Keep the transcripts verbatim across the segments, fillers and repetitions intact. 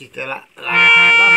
Kita la la la.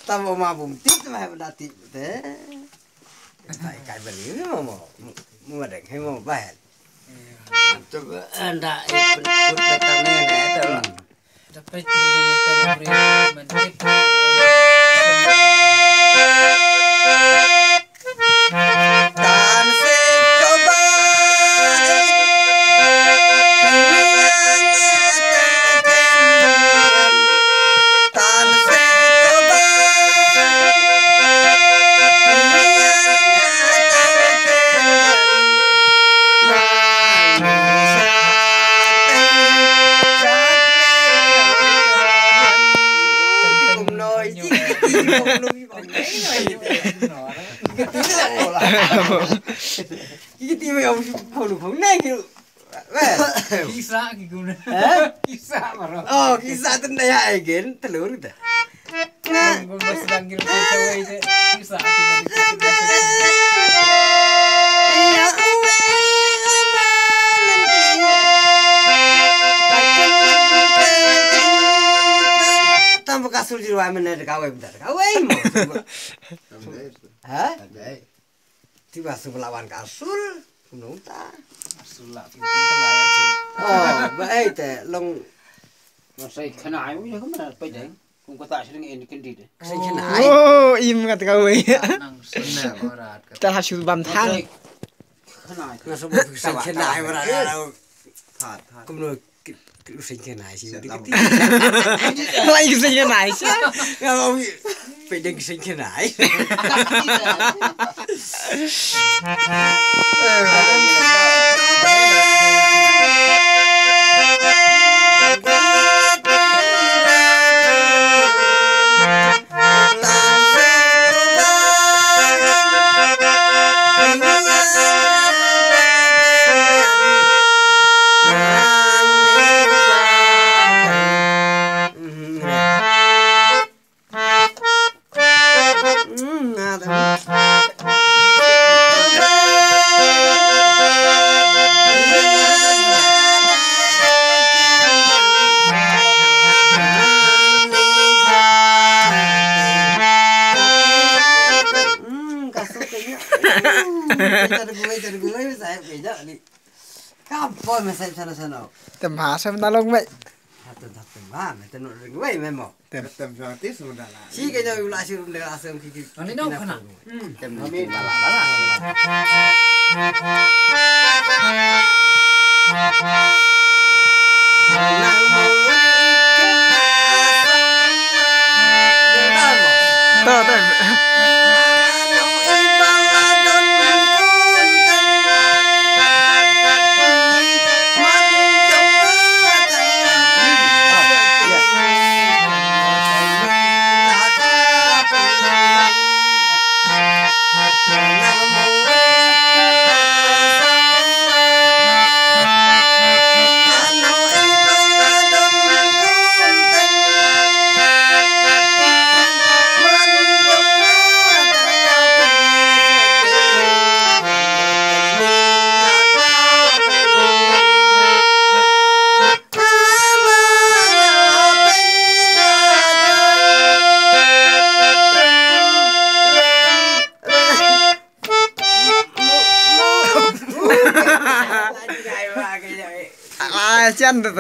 Tamo ma bum tip ma ba tip te. Kai kai bali mo mo. Mo deng he mo ba. Anda ikut betang ni te. Kisa ki guna. Eh? Kisa maro. Oh, kisa tun da ya egen telur dah. Guna sedang gil kawai je. Kisa ki guna. Tam bekas sul jiwa mana de kawai bentar. Kawai mo. Ha? Tiba su lawan ka sul, kumno ta. Sul la, kin kan la ya ju. Oh, ba ai te long. Masai khana ai, ya kumna pa dai. Kum kata sering en kin di de. Kseng khana ai. Oh, im kat kawai. Nang sena barat. Ta ha shu bam thang. Khana ai. Kseng khana ai barat. Kumno ki, ki u seng kynai shi. Lai ki seng kynai shi. Nga ong pe deng ki seng kynai. Ka pon me sai sana sana. Tem ha sem na long mai. Hatem hatem ha me tenu ring wei me mo. Tem tem jong ti su da la. Si ke jong la si rum de la sem ki ki. Ani nong kana. Tem ni bala bala. To, to. Ai, chan tu.